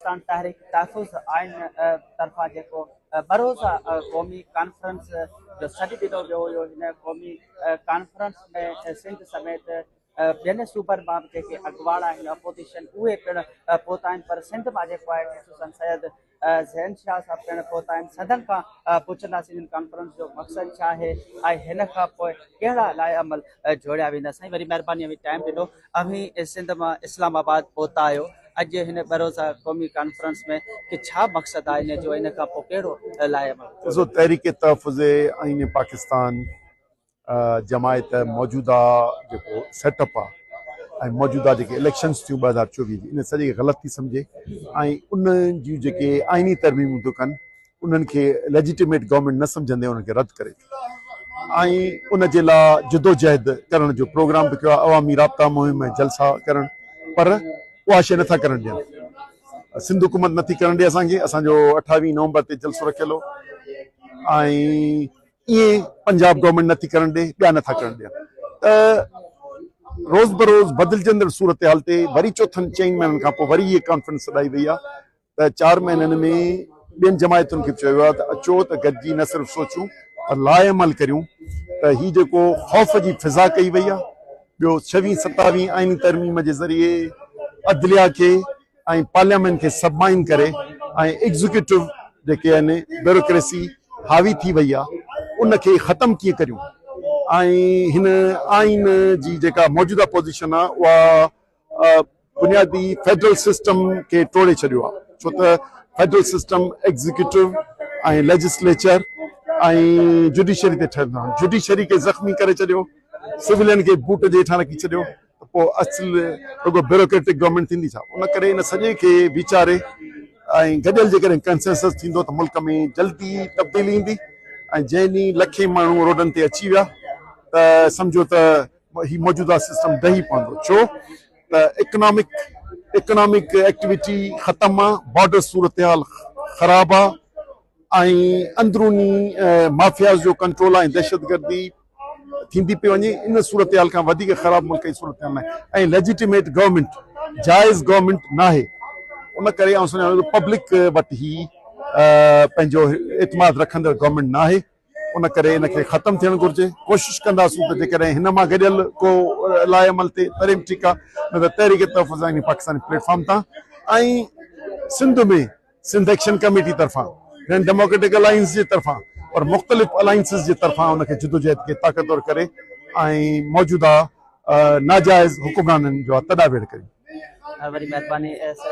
پاڪستان تحريڪ تحفظ آئين طرفان جيڪو ٻه روزه قومي ڪانفرنس جو سڏ ڏنو ويو هيو، هن قومي ڪانفرنس ۾ سنڌ سميت ٻين صوبن مان به جيڪي اڳواڻ آهن اپوزيشن اهي پڻ پهتا آهن، پر سنڌ مان جيڪو آهي خصوصن سيد زين شاهه صاحب پڻ پهتا آهن. سندن کان پڇنداسين هن ڪانفرنس جو مقصد ڇا آهي ۽ هن کان پوء ڪهڙا لاء عمل جوڙيا ويندا. سائين وڏي مهرباني اوهين ٽائيم ڏنو. اوهين سنڌ مان اسلام آباد پهتا آهيو اڄ هن ٻه روزه قومي ڪانفرنس ۾ ڪي ڇا مقصد آهي ان جو ان کان پوء ڪهڙو لاء عمل جوڙيو ڏسو ويندو؟ تحريڪ تحفظ آئين پاڪستان جماعت موجوده جيڪو سيٽ اپ آهي ۽ موجوده جيڪي اليڪشنز ٿيون 2024 جي ان سڄي کي غلط ٿي سمجهي ۽ ان جون جيڪي آئيني ترميمون ٿيون ڪن انهن کي ليجيٽيميٽ گورنمينٽ نه سمجهندي انهن کي رد ڪري ٿي ۽ ان جي لاء جدوجهد ڪرڻ جو پروگرام به ڪيو آهي، عوامي رابطا مهم ۽ جلسا ڪرڻ، پر اها شيء نٿا ڪرڻ ڏين، سنڌ حڪومت نٿي ڪرڻ ڏي اسان کي، اسان جو 28 نومبر تي جلسو رکيل هو ۽ ائين پنجاب گورنمينٽ نٿي ڪرڻ ڏي، ٻيا نٿا ڪرڻ ڏين ته روز بروز بدلجندڙ صورتحال تي وري چوٿن چئن مهينن کان پوء وري هيء ڪانفرنس سڏائي وئي آهي ته چار مهينن ۾ ٻين جماعتن کي به چيو ويو آهي ته اچو ته گڏجي نه صرف سوچون پر لاء عمل ڪريون ته هي جيڪو خوف جي فضا ڪئي وئي آهي، ٻيو ڇويهين ستاويهين آئيني ترميم جي ذريعي عدليا کي ۽ پارليامينٽ کي سبمائن ڪري ۽ ايگزيڪيوٽو جيڪي آهن بيوروڪريسي حاوي ٿي وئي آهي ان کي ختم ڪيئن ڪريون ۽ هن آئين جي جيڪا موجوده پوزيشن آهي اها بنيادي فيڊرل سسٽم کي ٽوڙي ڇڏيو آهي، ڇو ته federal system executive ۽ legislature ۽ judiciary تي ٺهيل آهي. جڊيشري کي زخمي ڪري ڇڏيو، سولين کي بوٽ جي هيٺان رکي ڇڏيو ته پوء اصل رڳو بيوروڪريٽڪ گورنمينٽ ٿيندي ڇا؟ ان ڪري ان سڄي کي ويچاري ۽ گڏيل جيڪڏهن ڪنسينسس ٿيندو ته ملڪ ۾ جلدي تبديلي ايندي ۽ جنهن ڏينهن لکين ماڻهو روڊن تي اچي ويا ته سمجهو ته هي موجوده سسٽم ڊهي پوندو، ڇو ته اڪنامڪ اڪنامڪ ايڪٽيوٽي ختم آ، بارڊر صورتحال خراب آ ۽ اندروني مافياز جو ڪنٽرول آ ۽ دهشتگردي ٿيندي پئي وڃي. ان صورتحال کان وڌيڪ خراب ملڪ جي صورتحال ناهي ۽ ليجيٽيميٽ گورنمينٽ، جائز گورنمينٽ ناهي. ان ڪري آئون سمجهان ٿو ته پبلڪ وٽ هي پنهنجو اعتماد رکندڙ گورنمينٽ ناهي. ان ڪري ان کي ختم ٿيڻ گهرجي. ڪوشش ڪنداسون ته جيڪڏهن هن مان گڏيل ڪو لاء عمل ٿئي تڏهن به ٺيڪ آهي نه ته تحريڪ تحفظ آئيني پاڪستاني پليٽ فارم تان ۽ سنڌ ۾ سنڌ ايڪشن ڪميٽي طرفان گرينڊ ڊيموڪريٽڪ الائنس جي طرفان اور مختلف الائنسز جي طرفان ان کي جدوجهد کي طاقتور ڪري ۽ موجوده ناجائز حڪمرانن جو تڏا ويڙهه ڪريون. وڏي مهرباني سر.